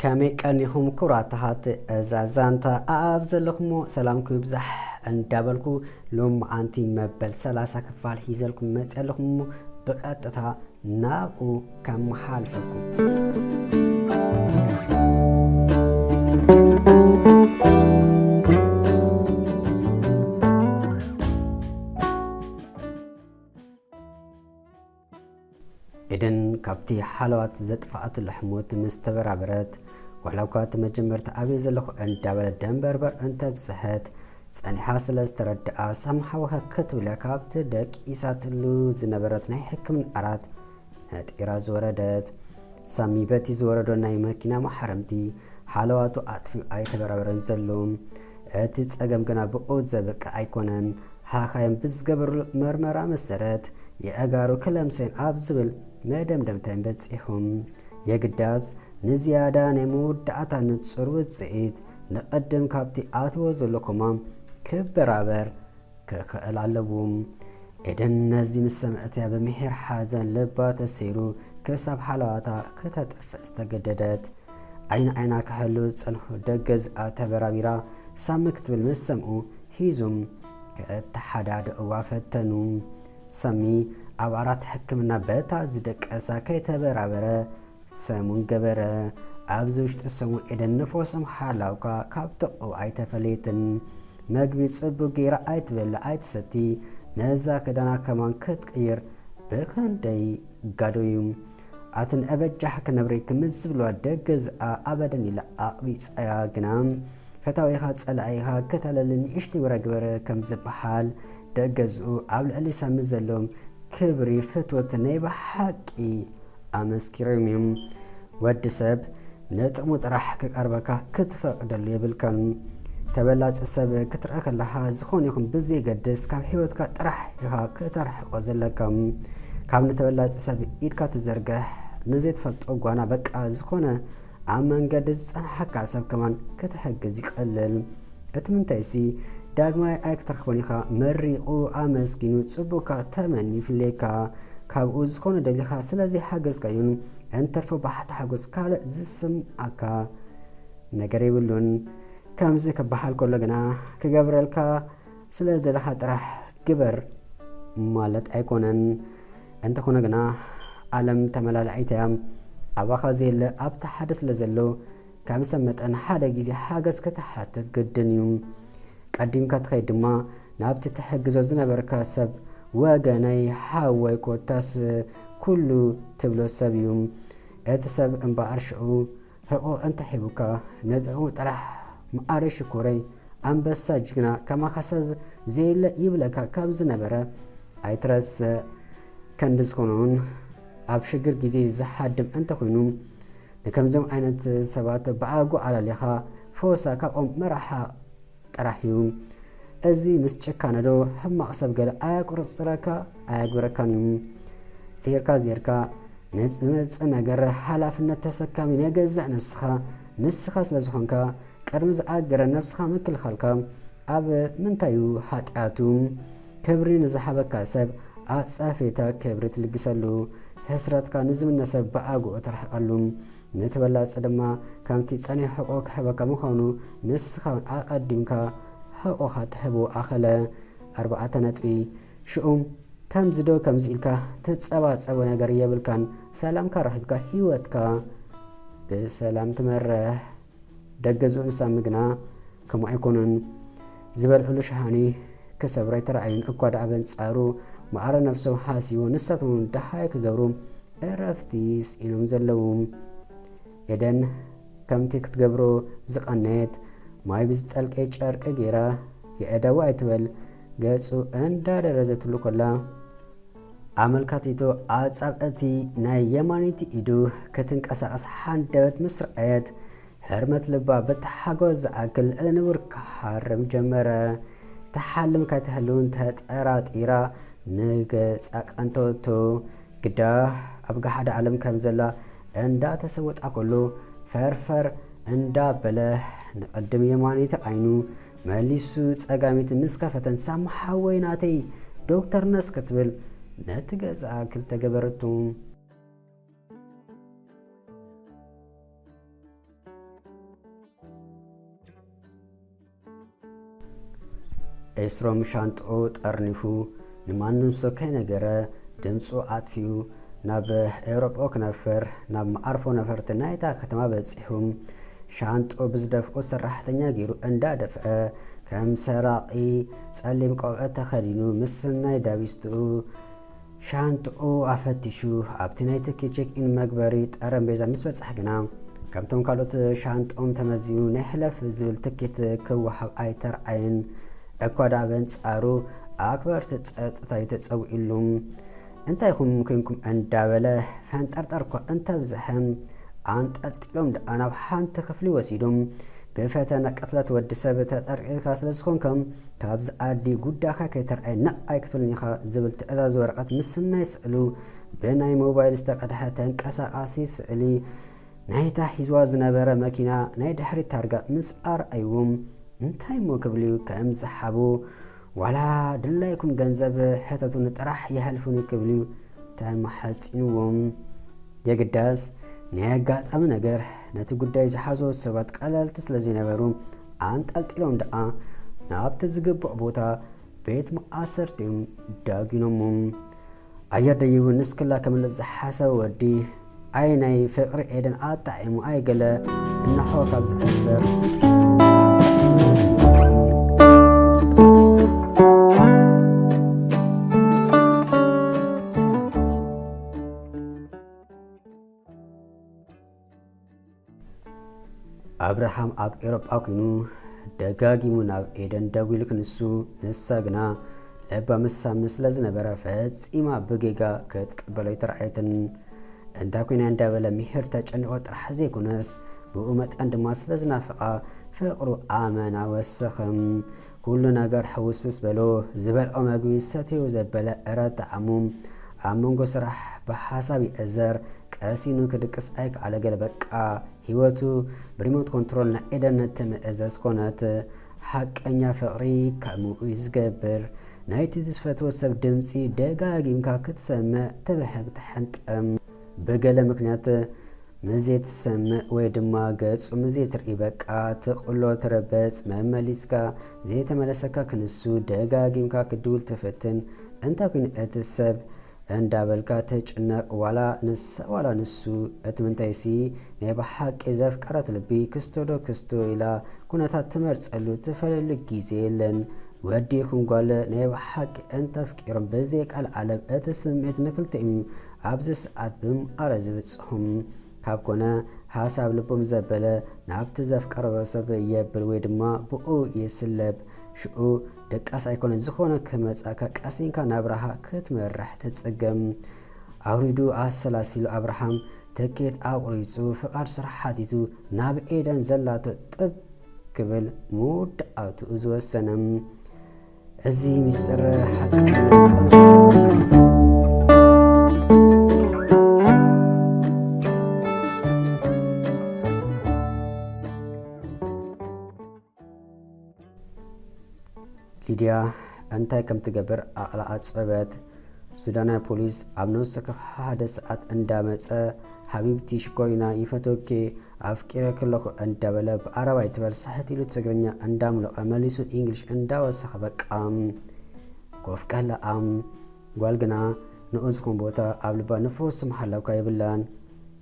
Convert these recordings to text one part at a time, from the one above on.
ከመይ ቀኒኹም ክቡራት ተኸታተልቲ እዛ ዛንታ? ኣብ ዘለኹሞ ሰላምኩም ይብዛሕ እንዳበልኩ፣ ሎማዓንቲ መበል ሰላሳ ክፋል ሒዘልኩም መፅእ ኣለኹም እሞ ብቐጥታ ናብኡ ከመሓልፈኩም። ኤደን ካብቲ ሓለዋት ዘጥፍኣትሉ ሕሞት ምስ ተበራበረት፣ ዋላ እኳ እቲ መጀመርታ ኣበይ ዘለኹ እንዳበለት ደንበርበር እንተብጽሐት ጸኒሓ ስለ ዝተረድኣ፣ ሳሚ ሓወኻ ክትብል እያ ካብቲ ደቂሳትሉ ዝነበረት ናይ ሕክምና ዓራት ነጢራ ዝወረደት። ሳሚ በቲ ዝወረዶ ናይ መኪና ማሕረምቲ ሓለዋቱ ኣጥፊኡ ኣይተበራበረን ዘሎ። እቲ ጸገም ግና ብኡ ዘብቅዕ ኣይኮነን። ሓኻይም ብዝገበርሉ መርመራ መሰረት፣ የእጋሩ ክለምሰን ኣብ ዝብል መደምደምታይም በጺሑም። የግዳስ ንዝያዳ ናይ መወዳእታ ንጹር ውጽኢት፣ ንቐድም ካብቲ ኣትዎ ዘሎ ኮማ ክበራበር ክኽእል ኣለዎ። ኤደን ነዚ ምስ ሰምዐት እያ ብምሒር ሓዘን ልባ ተሰይሩ ክሳብ ሓለዋታ ክተጥፍእ ዝተገደደት። ዓይኒ ዓይና ክሕሉ ዝጸንሑ ደገዝኣ ተበራቢራ ሳሚ ክትብል ምስ ሰምዑ ሒዞም ክተሓዳድእዋ ፈተኑ። ሳሚ ኣብ ዓራት ሕክምና በታ ዝደቀሳ ከይተበራበረ ሰሙን ገበረ። ኣብዚ ውሽጢ ሰሙን ኤደን ንፈውሶም ሓላውካ ካብ ጥቕኡ ኣይተፈለየትን። መግቢ ጽቡቕ ገይራ ኣይትበልዕ ኣይትሰቲ። ነዛ ክዳና ከማን ክትቅይር ብኽንደይ ጋዶ እዩ። ኣትን ኣበጃሕ ክነብረኪ ምስ ዝብልዋ ደገዝኣ ኣበደን ኢላ ኣቕቢጻያ ግና ፈታዊኻ ጸላኢኻ ክተለሊ ንእሽተይ ውረ ግበረ ከም ዝበሃል ደገዝኡ ኣብ ልዕሊ ሳሚ ዘለዎም ክብሪ ፍትወት ናይ ብሓቂ ኣመስኪሮም እዮም። ወዲ ሰብ ንጥቕሙ ጥራሕ ክቐርበካ ክትፈቕደሉ የብልካን። ተበላጺ ሰብ ክትርኢ ከለኻ ዝኾነ ይኹን ብዘየገድስ ካብ ህይወትካ ጥራሕ ኢኻ ክተርሕቆ ዘለካ። ካብ ንተበላጺ ሰብ ኢድካ ትዘርግሕ ንዘይትፈልጦ ጓና በቃ ዝኾነ ኣብ መንገዲ ዝጸንሓካ ሰብ ከማን ክትሕግዝ ይቐልል። እቲ ምንታይሲ ዳግማይ ኣይክትረኽቦን ኢኻ። መሪቑ ኣመስጊኑ ጽቡቕካ ተመንዩ ይፍለየካ። ካብኡ ዝኾነ ደሊኻ ስለ ዘይሓገዝካዮን እንተርፎ ባሕቲ ሓጎስ ካልእ ዝስምዓካ ነገር የብሉን። ከምዚ ክበሃል ከሎ ግና ክገብረልካ ስለ ዝደለኻ ጥራሕ ግበር ማለት ኣይኮነን። እንተኾነ ግና ዓለም ተመላላኢት እያ። ኣባኻ ዘየለ ኣብቲ ሓደ ስለ ዘሎ ከም ሰብ መጠን ሓደ ግዜ ሓገዝ ክትሓትት ግድን እዩ። ቀዲምካ ትኸይድ ድማ ናብቲ ትሕግዞ ዝነበርካ ሰብ ወገነይ ሓወይ ኮታስ ኩሉ ትብሎ ሰብ እዩ። እቲ ሰብ እምበኣር ሽዑ ሕቆ እንተሂቡካ ንጥቕሙ ጥራሕ መኣረይ ሽኮረይ ኣንበሳ ጅግና ከማኻ ሰብ ዘየለ ይብለካ ካብ ዝነበረ ኣይትረስዕ። ከንዲ ዝኾነ እውን ኣብ ሽግር ግዜ ዝሓድም እንተኾይኑ ንከምዞም ዓይነት ሰባት ብኣጉ ኣላሊኻ ፈወሳ ካብኦም ምርሓቕ ጥራሕ እዩ። እዚ ምስ ጭካነ ዶ ሕማቕ ሰብ ገለ ኣየቁርጽረካ ኣየግብረካን እዩ። ስሂርካ ዝኔርካ ንዝመጽእ ነገር ሓላፍነት ተሰካሚ ናይ ገዛእ ነብስኻ ንስኻ ስለ ዝኾንካ ቅድሚ ዝኣገረ ነብስኻ ምክልኻልካ ኣብ ምንታይ እዩ ሓጢኣቱ? ክብሪ ንዝሃበካ ሰብ ኣጻፌታ ክብሪ ትልግሰሉ። ሕስረትካ ንዝምነ ሰብ ብኣግኡ ትርሕቀሉ። ንተበላጺ ድማ ከምቲ ጸኒሑ ሕቆ ክህበካ ምዃኑ ንስኻ እውን ኣቐዲምካ ሕቆኻ ትህቦ ኣኸለ። ኣርባዕተ ነጥቢ። ሽኡም ከምዚ ዶ ከምዚ ኢልካ ትጸባጸቦ ነገር የብልካን። ሰላምካ ረኺብካ ህይወትካ ብሰላም ትመርሕ። ደገዝኡ ንሳሚ ግና ከምኡ ኣይኮኑን። ዝበልዕሉ ሸሃኒ ክሰብሩ ኣይተራእዩን። እኳ ደኣ በንጻሩ መኣረ ነብሶም ሓሲቡ ንሳቶም እውን ደሃይ ክገብሩ እረፍቲ ስኢኖም ዘለዉ። ኤደን ከምቲ ክትገብሮ ዝቐነየት ማይ ብዝጠልቀ ጨርቂ ገይራ የእደዋ ኣይትበል ገጹ እንዳደረዘትሉ ኮላ ኣመልካቲቱ ኣጻብዕቲ ናይ የማነይቲ ኢዱ ክትንቀሳቐስ ሓንደበት ምስ ረኣየት፣ ህርመት ልባ ብተሓጎስ ዝኣክል ልዕሊ ንቡር ክሃርም ጀመረ። ትሓልም ከይትህልውን ተጠራጢራ ንገጻ ቀንተወቶ። ግዳ ኣብ ገሓደ ዓለም ከም ዘላ እንዳተሰወጣ ከሎ ፈርፈር እንዳበለ ንቐድም የማነይቲ ዓይኑ መሊሱ ጸጋሚት ምስ ከፈተን ሳሚ ሓወይ ናተይ ዶክተር ነስ ክትብል ነቲ ገጻ ክልተ ገበረቱ። ኤስሮም ሻንጥኡ ጠርኒፉ ንማንም ሰብ ከይነገረ ድምፁ ኣጥፊኡ ናብ ኤውሮጳ ክነፍር ናብ መዓርፎ ነፈርቲ ናይታ ከተማ በፂሑ። ሻንጥኡ ብዝደፍኡ ሰራሕተኛ ገይሩ እንዳደፍአ ከም ሰራቒ ጸሊም ቆብዐ ተኸዲኑ ምስ ናይ ዳቢስትኡ ሻንጥኡ ኣፈቲሹ ኣብቲ ናይ ትኬት ቼክ ኢን መግበሪ ጠረምቤዛ ምስ በጽሐ ግና፣ ከምቶም ካልኦት ሻንጥኦም ተመዚኑ ናይ ሕለፍ ዝብል ትኬት ክወሃብ ኣይተርኣየን። እኳ ደኣ በንጻሩ ኣኽበርቲ ጸጥታ እዩ ተጸዊዑሉ። እንታይ ኢኹም ኮንኩም እንዳበለ ፈንጠርጠር እኳ እንተብዝሐ፣ ኣንጠልጢሎም ደኣ ናብ ሓንቲ ክፍሊ ወሲዶም፣ ብፈተነ ቅትለት ወዲ ሰብ ተጠርጢርካ ስለ ዝኾንካ፣ ካብዚ ኣዲ ጉዳኻ ከይተርኣየ ነቕ ኣይክትብልን ኢኻ ዝብል ትእዛዝ ወረቐት ምስናይ ስእሉ ብናይ ሞባይል ዝተቐድሐ ተንቀሳቓሲ ስእሊ ናይታ ሒዝዋ ዝነበረ መኪና ናይ ድሕሪት ታርጋ ምስ ኣርኣይዎም፣ እንታይ እሞ ክብል እዩ ከም ዝሓቦ፣ ዋላ ድላይኩም ገንዘብ ሕተቱኒ ጥራሕ ይሐልፉኒ ክብል እዩ ተማሐጺንዎም። የግዳስ ናይ ኣጋጣሚ ነገር ነቲ ጉዳይ ዝሓዝዎ ሰባት ቀለልቲ ስለ ዘይነበሩ፣ ኣንጠልጢሎም ደኣ ናብቲ ዝግብኦ ቦታ ቤት መኣሰርቲ እዮም ዳጒኖሞም። ኣየር ደይቡ ንስክላ ክምልስ ዝሓሰበ ወዲ፣ ኣይ ናይ ፍቕሪ ኤደን ኣጣዒሙ ኣይገለ፣ እንሆ ካብ ዝእሰር። ኣብርሃም ኣብ ኤውሮጳ ኮይኑ ደጋጊሙ ናብ ኤደን ደዊሉ ክንሱ፣ ንሳ ግና ለባም ሳሚ ስለ ዝነበረ ፈጺማ ብጌጋ ክትቅበሎ ኣይተራእየትን። እንታ ኮይና እንዳበለ ምሒር ተጨኒቑ ጥራሕ ዘይኮነስ፣ ብኡ መጠን ድማ ስለ ዝናፍቓ ፍቕሩ ኣመና ወሰኸ። ኩሉ ነገር ሕውስውስ በሎ። ዝበልዖ መግቢ ሰትዮ ዘበለ እረ ጣዕሙ። ኣብ መንጎ ስራሕ ብሓሳብ ይእዘር። ቀሲኑ ክድቅስ ኣይከኣለ። ገለ በቃ ህይወቱ ብሪሞት ኮንትሮል ናይ ኤደን ትምእዘዝ ኮነት። ሓቀኛ ፍቕሪ ከምኡ እዩ ዝገብር። ናይቲ ዝፈትዎ ሰብ ድምፂ ደጋጊምካ ክትሰምዕ ትብህግ ትሕንጠም። ብገለ ምክንያት ምዘይትሰምዕ ወይ ድማ ገጹ ምዘይትርኢ በቃ ትቕሎ ትረበጽ መመሊስካ ዘይተመለሰካ ክንሱ ደጋጊምካ ክድውል ትፍትን። እንታይ ኮይኑ እቲ ሰብ እንዳበልካ ትጭነቕ ዋላ ንሳ ዋላ ንሱ። እቲ ምንታይሲ ናይ ብሓቂ ዘፍቀረት ልቢ ክስቶ ዶ ክስቶ ኢላ ኩነታት ትመርጸሉ ትፈለሉ ግዜ የለን። ወዲ ይኹን ጓል ናይ ብሓቂ እንተፍቂሮም ብዘይ ቃል ዓለም እቲ ስምዒት ንክልቲኦም ኣብዚ ሰዓት ብምኣረ ዝብጽሑም። ካብ ኮነ ሓሳብ ልቦም ዘበለ ናብቲ ዘፍቀርዎ ሰብ የብል ወይ ድማ ብኡ ይስለብ። ሽኡ ድቃስ ኣይኮነ ዝኾነ ክመጻካ ቀሲንካ ናብራኻ ክትመርሕ ትጽገም። ኣውሪዱ ኣሰላሲሉ ኣብርሃም ትኬት ኣቑሪጹ ፍቓድ ስራሕ ሓቲቱ ናብ ኤደን ዘላቶ ጥብ ክብል መወዳእትኡ ዝወሰነ። እዚ ሚስጥር ሓቂ ሊድያ እንታይ ከም ትገብር ዓቕላ ኣጽበበት። ሱዳናዊ ፖሊስ ኣብ ነፍሲ ወከፍ ሓደ ሰዓት እንዳመጸ፣ "ሓቢብቲ ሽኮሪና ይፈትወኪ፣ ኣፍቂረ ከለኹ" እንዳበለ ብኣረባይ ትበል ስሕት ኢሉ ትግርኛ እንዳምለቐ መሊሱ ኢንግሊሽ እንዳወሰኸ በቃ ኮፍ ቀለኣም። ጓል ግና ንኡ ዝኾን ቦታ ኣብ ልባ ንፉስ መሓላውካ የብላን።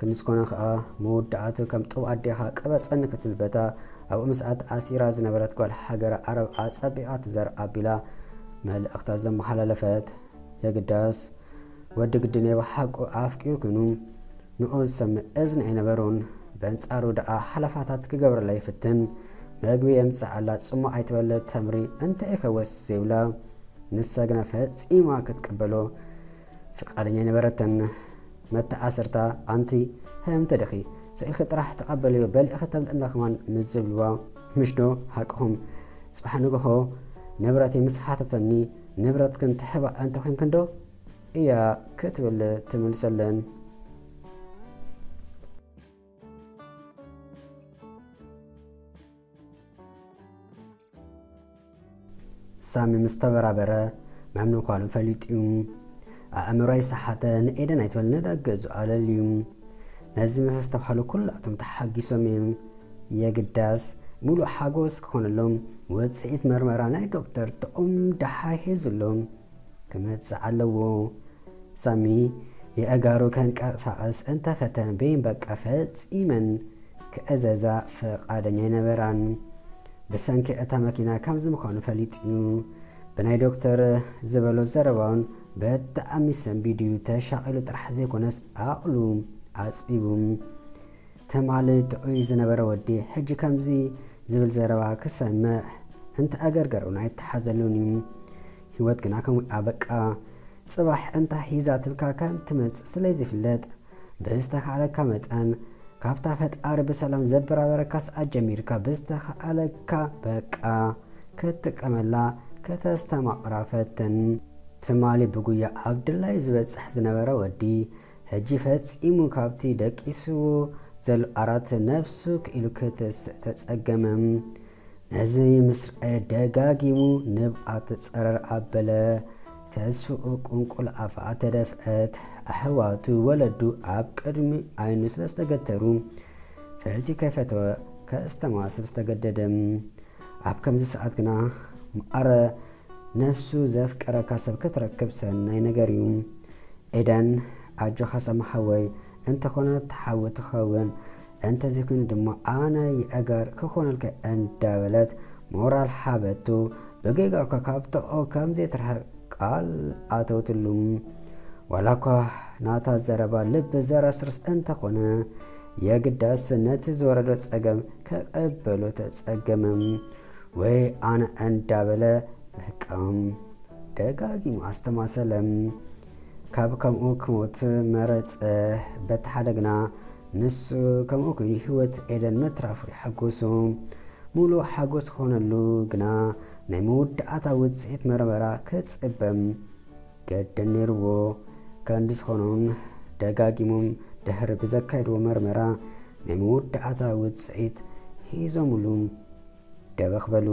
ክንስኮነ ከኣ መወዳእቱ ከም ጡብ ኣዴኻ ቅበጸኒ ክትብል በታ ኣብኡ ምስኣ ተኣሲራ ዝነበረት ጓል ሃገረ ዓረብ ኣጸቢቓ ትዘር ኣቢላ መልእኽታ ዘመሓላለፈት። የግዳስ ወዲ ግዲ ናይ ብሓቁ ኣፍቂሩ ኮይኑ ንኡ ዝሰምዕ እዝኒ ኣይነበሮን። በንጻሩ ደኣ ሓለፋታት ክገብረላ ይፍትን። መግቢ የምጽኣላ፣ ጽሙቕ ኣይትበለ፣ ተምሪ እንታይ ከወስ ዘይብላ። ንሳ ግና ፈጺማ ክትቅበሎ ፍቃደኛ ኣይነበረትን። መተኣስርታ፣ "ኣንቲ ሃምተ ዲኺ? ስኢልኪ ጥራሕ ተቐበልዮ፣ በሊዕኺ ተብልዕና ከማን" ምስ ዝብልዋ፣ "ምሽ ዶ ሓቅኹም? ጽባሕ ንግሆ ንብረተይ ምስ ሓተተኒ፣ ንብረትክን ትሕባ እንተኾይንክን ዶ እያ?" ክትብል ትምልሰለን። ሳሚ ምስ ተበራበረ፣ መምንኳሉ ፈሊጡ እዩ። ኣእምሮይ ሰሓተ፣ ንኤደን ኣይትበል፣ ንደገ ዝኣለል እዩ። ነዚ ምስ ኣስተብሃሉ፣ ኩላቶም ተሓጊሶም እዮም። የግዳስ፣ ሙሉእ ሓጎስ ክኾነሎም ውፅኢት መርመራ ናይ ዶክተር ጥዑም ደሓ ሒዙሎም ክመፅእ ኣለዎ። ሳሚ የእጋሩ ከንቀሳቐስ እንተፈተን በይን በቃ ፈፂመን ክእዘዛ ፍቓደኛ ኣይነበራን። ብሰንኪ እታ መኪና ከምዚ ምዃኑ ፈሊጡ እዩ። ብናይ ዶክተር ዝበሎ ዘረባውን ብጣዕሚ ሰንቢዱ እዩ ተሻቒሉ ጥራሕ ዘይኮነስ ዓቕሉ ኣፅቢቡ። ትማሊ ጥዑይ ዝነበረ ወዲ ሕጂ ከምዚ ዝብል ዘረባ ክሰምዕ እንተኣገርገር እውን ኣይተሓዘሉን እዩ። ህይወት ግና ከምኡ ኣበቃ። ጽባሕ እንታይ ሒዛትልካ ከም ትመጽእ ስለዝፍለጥ ብዝተኻእለካ መጠን ካብታ ፈጣሪ ብሰላም ዘበራበረካ ሰዓት ጀሚርካ ብዝተኻእለካ በቃ ክትጥቀመላ ከተስተማቕራ ፈትን። ትማሊ ብጉያ ኣብ ድላዩ ዝበጽሕ ዝነበረ ወዲ ሕጂ ፈጺሙ ካብቲ ደቂስዎ ዘሎ ዓራት ነብሱ ክኢሉ ክትስእ ተጸገመ። ነዚ ምስ ረኣየ ደጋጊሙ ንብኣ ተጸረር ኣበለ። ተስፍኡ ቁንቁል ኣፍኣ ተደፍአት። ኣሕዋቱ ወለዱ ኣብ ቅድሚ ዓይኑ ስለ ዝተገተሩ ፍርህቲ ከይፈተወ ከስተማስል ዝተገደደ። ኣብ ከምዚ ሰዓት ግና መዓረ ነፍሱ ዘፍቀረካ ሰብ ክትረክብ ሰናይ ነገር እዩ። ኤደን ኣጆኻ ሳሚ ሓወይ፣ እንተኾነ ትሓዊ ትኸውን፣ እንተዘይኮይኑ ድማ ኣነ የእጋር ክኾነልካ እንዳበለት ሞራል ሓበቱ። ብጌጋ እኳ ካብ ጥቕኡ ከም ዘይትርሕቕ ቃል ኣተወትሉ። ዋላ እኳ ናታ ዘረባ ልቢ ዘረስርስ እንተኾነ የግዳስ ነቲ ዝወረዶ ጸገም ክቕበሎ ተጸገመ። ወይ ኣነ እንዳበለ በቃ ደጋጊሙ ኣስተማሰለ። ካብ ከምኡ ክሞት መረጸ። በቲ ሓደ ግና ንሱ ከምኡ ኮይኑ ህይወት ኤደን ምትራፉ የሐጉሱ። ሙሉእ ሓጎስ ክኾነሉ ግና ናይ መወዳእታ ውጽኢት መርመራ ክጽበ ገደን ነይርዎ። ከንዲ ዝኾኖም ደጋጊሞም ድሕሪ ብዘካየድዎ መርመራ ናይ መወዳእታ ውጽኢት ሒዞምሉ ደበኽ በሉ።